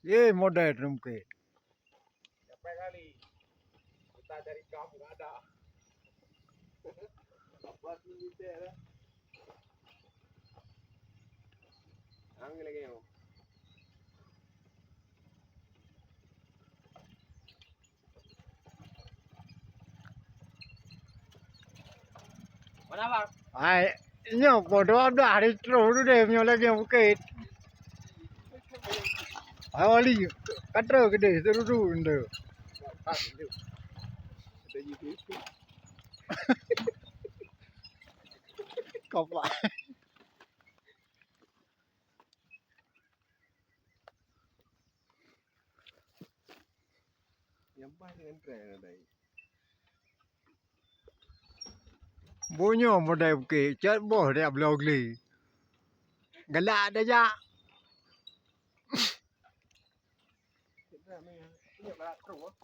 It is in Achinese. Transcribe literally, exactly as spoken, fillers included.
Ye modai teumukit. Sampai kali. Kita cari kamu nggak ada. Apa sih kita ya? Ang lagi yo. Mana bang? Ai, nyoe po dua belas hari terus tu deh, nyoe lagi bukit. Awali kata ke deh, seru tu nde. Kopak. Nyampai dengan tren nadai. Bunyo modai bukit, cat boh dia bloe geli. Galak dajak. Kita ni, ini galak terus.